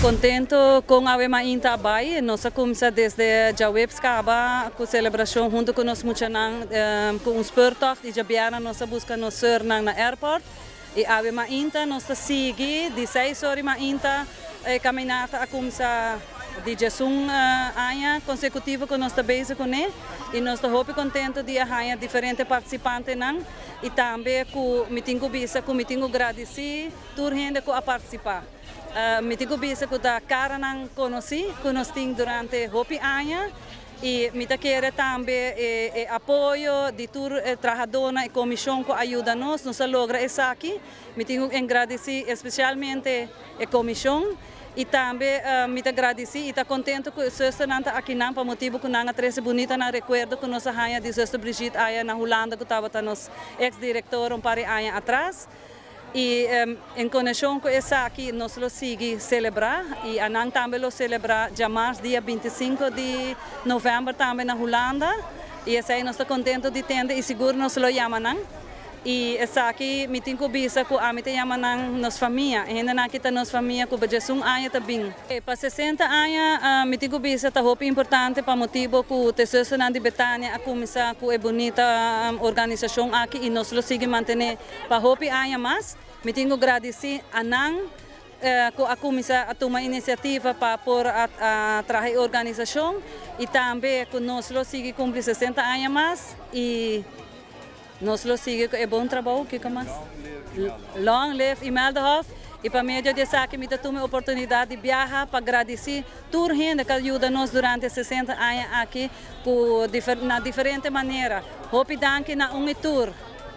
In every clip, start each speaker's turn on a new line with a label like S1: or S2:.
S1: Contento con awe mainta a bay. Nos a cuminsa desde diahuebs caba cu celebracion hunto cu nos muchanan cu un speurtocht y diabierna nos a busca nos soeurnan na airport. Y awe mainta nos ta sigui di 6 or mainta e caminata a cuminsa, di 11 aña consecutivo cu nos ta bezig cu ne, y nos ta hopi contento di haya diferente participantenan y tambe cu mi tin cu bisa cu mi tin cu gradici tur hende cu a participa. Mi tin cu bisa cu ta caranan conoci cu nos tin durante hopi aña y mi ta kere tambe e apoyo di tur trahadornan y comision cu a yuda nos, nos a logra esaki. Mi tin cu gradici especialmente e comision y tambe mi ta gradici y ta contento cu zusternan ta akinan pa motibo cu nan a trece bunita na recuerdo cu nos a haya di zuster Brigitte aya na Hulanda, cu tabata nos ex-director un par di aña atras. Y en conexion cu esaki nos lo sigui celebra y nan tambe lo celebra diamars, dia 25 di november, tambe na Hulanda, y esey nos ta contento di tende y sigur nos lo yama nan. Y esaki mi tin cu bisa cu ami ta yama nan nos famia, hende nan aki ta nos famia cu 11 aña ta bin. E pa 60 aña, mi tin cu bisa ta hopi importante pa motibo cu e zusternan di Betania a cuminsa cu e bunita organisacion aki y nos lo sigui mantene pa hopi aña mas. Mi tin cu gradici a nan cu a cuminsa a tuma iniciativa pa por a traha organisacion y tambe cu nos lo sigui cumpli 60 aña mas y nos lo sigui cu e bon trabou. Kico mas? Long live Imeldahof! Y pa medio di esaki mi ta tuma oportunidad di biaha pa gradici tur hende cu a yuda nos durante 60 aña aki cu na diferente manera. Hopi danki na un y tur.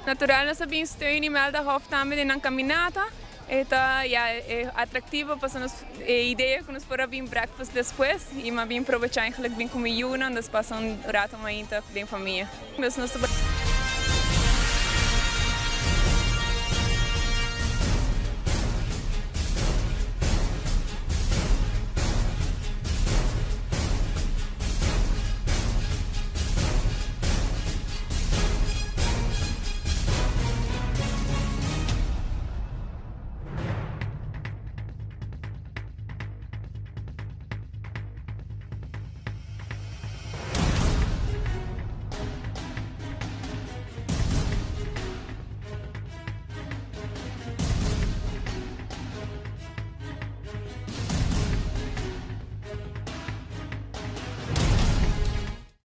S2: Natural, nos a bin steun Imeldahof tambe den caminata. Ta, ja, e atractivo pa nos e idea cu nos por bin breakfast despues y m'a bin aprovecha eigenlijk bin cu mi yiunan, dus pasa un rato mainta den famia. Dus nos